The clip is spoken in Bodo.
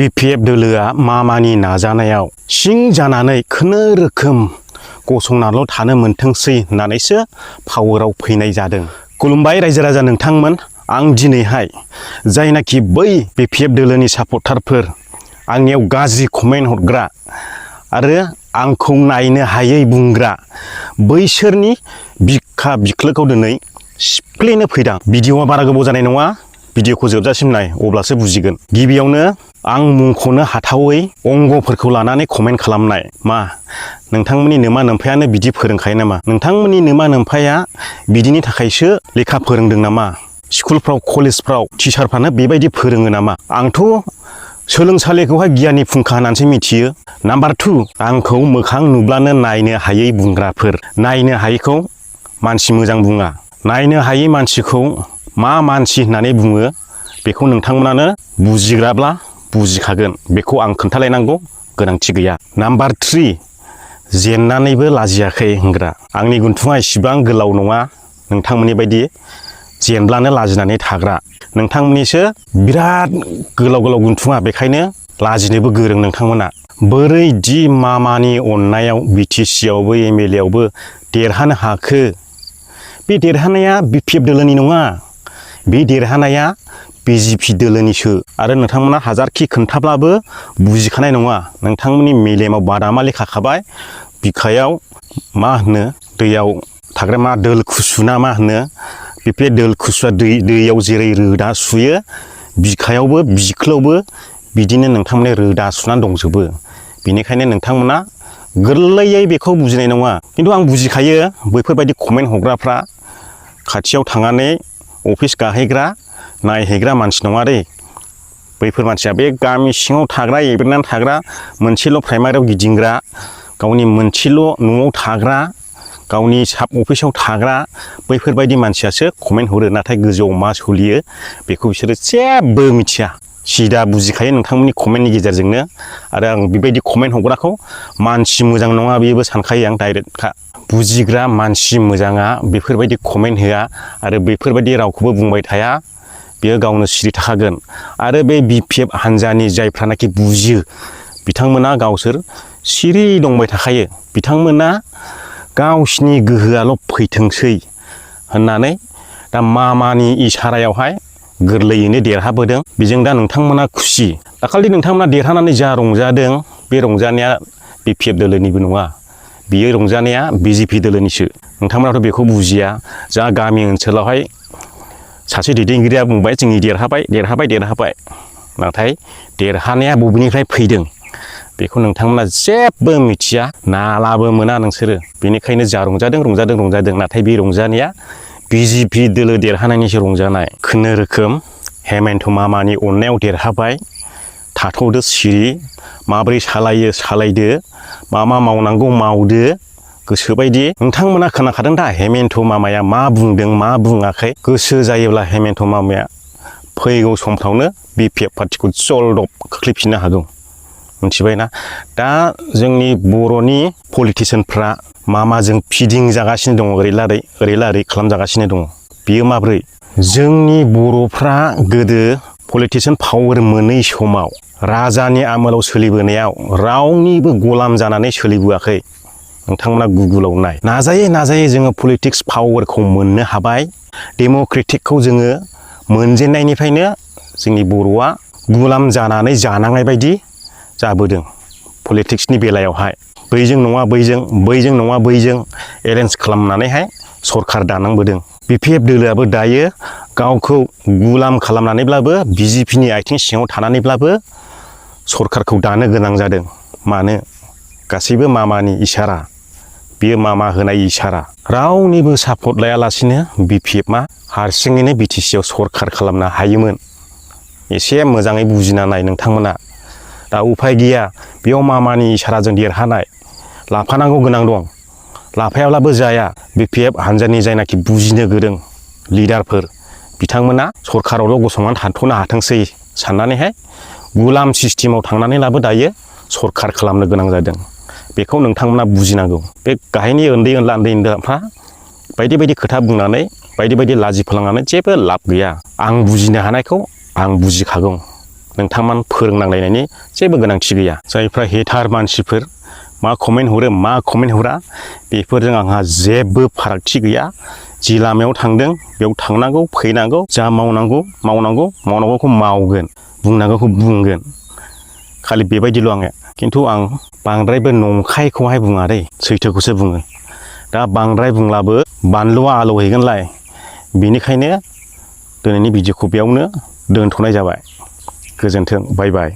BPF दोलोआ मामानि नाजानायाव सिं जानानै खुनुरोखोम गसंनाल' थानो मोनथोंसै होननानैसो पावाराव फैनाय जादों। खुलुमबाय रायजो राजा नोंथांमोन, आं दिनैहाय जायनाखि बै BPF दोलोनि सापर्टारफोर, आंनियाव गाज्रि कमेन्ट हरग्रा आरो आंखौ नायनो हायै बुंग्रा, बैसोरनि बिखा बिख्लोखौ दिनै सिफ्लेनो फैदों। भिडिअआ बारा गोबाव जानाय नङा, भिडिअखौ जोबजासिम नाय अब्लासो बुजिगोन। गिबियावनो आं मुंख'नो हाथावै अंगफोरखौ लानानै कमेन्ट खालामनाय। मा नोंथांमोननि नोमा नोम्फायानो बिदि फोरोंखायो नामा? नोंथांमोननि नोमा नोम्फाया बिदिनि थाखायसो लेखा फोरोंदों नामा? स्कुलफ्राव कलेजफ्राव टिचारफ्रानो बेबायदि फोरोङो नामा? आंथ' सोलोंसालिखौहाय गियाननि फुंखा होननानैसो मिथियो। नाम्बार 2, आंखौ मोखां नुब्लानो नायनो हायै बुंग्राफोर। नायनो हायैखौ मानसि मोजां बुङा। नायनो हायै मानसिखौ मा मानसि होननानै बुङो बेखौ नोंथांमोनानो बुजिग्राब्ला बुजिखागोन। बेखौ आं खोन्थालायनांगौ गोनांथि गैया। नाम्बार 3, जेननानैबो लाजियाखै होनग्रा। आंनि गुन्थुङा इसिबां गोलाव नङा नोंथांमोननि बायदि जेनब्लानो लाजिनानै थाग्रा। नोंथांमोननिसो बिराद गोलाव गोलाव गुन्थुङा, बेखायनो लाजिनोबो गोरों नोंथांमोना। बोरै दि मामानि अननायाव BTC-आवबो MLA-आवबो देरहानो हाखो? बे देरहानाया BPF दोलोनि नङा, बे देरहानाया BJP दोलोनिसो। आरो नोंथांमोना हाजारखि खोन्थाब्लाबो बुजिखानाय नङा। नोंथांमोननि मेलेमाव बादामालि खाखाबाय, बिखायाव मा होनो दैयाव थाग्रा मा दोल खुसु ना मा होनो, बे दोल खुसुआ दैयाव जेरै रोदा सुयो, बिखायावबो बिख्लोआवबो बिदिनो नोंथांमोननि रोदा सुनानै दंजोबो। बेनिखायनो नोंथांमोना गोरलैयै बेखौ बुजिनाय नङा। खिन्थु आं बुजिखायो बैफोरबायदि कमेन्ट हरग्राफ्रा खाथियाव थांनानै अफिस गाहैग्रा नायहैग्रा मानसि नङा दै। बैफोर मानसिया बे गामि सिङाव थाग्रा, एब्रेनानै थाग्रा, मोनसेल' प्राइमारियाव गिदिंग्रा, गावनि मोनसेल' न'आव थाग्रा, गावनि साब अफिसाव थाग्रा, बैफोरबायदि मानसियासो कमेन्ट हरो। नाथाय गोजौआव मा सोलियो बेखौ बिसोरो जेबो मिथिया। सिदा बुजिखायो नोंथांमोननि कमेन्टनि गेजेरजोंनो। आरो आं बेबायदि कमेन्ट हरग्राखौ मानसि मोजां नङा बेबो सानखायो आं डाइरेक्टखा। बुजिग्रा मानसि मोजाङा बेफोरबायदि कमेन्ट होआ आरो बेफोरबायदि रावखौबो बुंबाय थाया। बेयो गावनो सिरि थाखागोन। आरो बे BPF हान्जानि जायफ्रानाखि बुजियो बिथांमोना गावसोर सिरि दंबाय थाखायो। बिथांमोना गावसिनि गोहोआल' फैथोंसै होननानै दा मामानि इसारायावहाय गोरलैयैनो देरहाबोदों। बेजों दा नोंथांमोना खुसि। दाखालि नोंथांमोना देरहानानै जा रंजादों, बे रंजानाया BPF दोलोनिबो नङा, बियो रंजानाया BJP दोलोनिसो। नोंथांमोनाथ' बेखौ बुजिया। जा गामि ओनसोलावहाय सासे दैदेनगिरिया बुंबाय जोंनि देरहाबाय। नाथाय देरहानाया बबेनिफ्राय फैदों बेखौ नोंथांमोना जेबो मिथिया, नालाबो मोना नोंसोरो। बेनिखायनो जा रंजादों। नाथाय बे रंजानाया BJP दोलो देरहानायनिसो रंजानाय। खुनुरोखोम हेमेन्थ मामानि अननायाव देरहाबाय। थाथ'दो सिरि, माब्रै सालायो सालायदो, मा मावनांगौ मावदो गोसोबायदि। नोंथांमोना खोनाखादों दा हेमेन्थ मामाया मा बुंदों मा बुङाखै? गोसो जायोब्ला हेमेन्थ मामाया फैगौ समफ्रावनो BPF पार्टिखौ जलदब खोख्लैफिननो हागौ। मिथिबायना? दा जोंनि बर'नि पलिटिसियानफ्रा मामाजों फिदिं जागासिनो दङ, ओरै लारै खालामजागासिनो दङ। बियो माब्रै? जोंनि बर'फ्रा गोदो पलिटिसियान पावार मोनै समाव राजानि आमोलाव सोलिबोनायाव रावनिबो गलाम जानानै सोलिबोआखै। नोंथांमोना गुगोलाव नाय। नाजायै जोङो पलिटिक्स पावारखौ मोननो हाबाय। डेम'क्रेटिकखौ जोङो मोनजेननायनिफ्रायनो जोंनि बर'आ गुलाम जानानै जानांनाय बायदि जाबोदों। पलिटिक्सनि बेलायावहाय बैजों नङा बैजों एरेन्ज खालामनानैहाय सरखार दानांबोदों। BPF दोलोआबो दायो गावखौ गुलाम खालामनानैब्लाबो BJPनि आथिं सिङाव थानानैब्लाबो सरखारखौ दानो गोनां जादों। मानो? गासैबो मामानि इसारा। बियो मामा होनाय इसारा। रावनिबो सापर्ट लायालासिनो BPF-आ हारसिङैनो BTC-आव सरखार खालामनो हायोमोन। एसे मोजाङै बुजिना नाय नोंथांमोना। दा उफाय गैया, बेयाव मामानि इसाराजों देरहानाय। लाफानांगौ गोनां दं, लाफायाब्लाबो जाया। BPF हान्जानि जायनाखि बुजिनो गोरों लिडारफोर, बिथांमोना सरखारावल' गसंनानै थाथ'नो हाथोंसै साननानैहाय गुलाम सिस्टेमाव थांनानैब्लाबो दायो सरखार खालामनो गोनां जादों। बेखौ नोंथांमोना बुजिनांगौ। बे गाहायनि उन्दैफ्रा बायदि खोथा बुंनानै बायदि लाजि फोनांनानै जेबो लाब गैया। आं बुजिनो हानायखौ आं बुजिखागौ। नोंथांमोन फोरोंनांलायनायनि जेबो गोनांथि गैया जायफ्रा हेटार मानसिफोर मा कमेन्ट हरो मा कमेन्ट हरा बेफोरजों आंहा जेबो फारागथि गैया जि लामायाव थांदों बेयाव थांनांगौ फैनांगौ जा मावनांगौखौ मावगोन बुंनांगौखौ बुंगोन खालि बेबायदिल' आङो खिन्थु आं बांद्रायबो नंखायखौहाय बुङा दै सैथोखौसो बुङो दा बांद्राय बुंब्लाबो बानलुआ आलौहैगोनलाय बेनिखायनो दिनैनि भिडिअखौ बेयावनो दोनथ'नाय जाबाय गोजोन्थों बाय बाय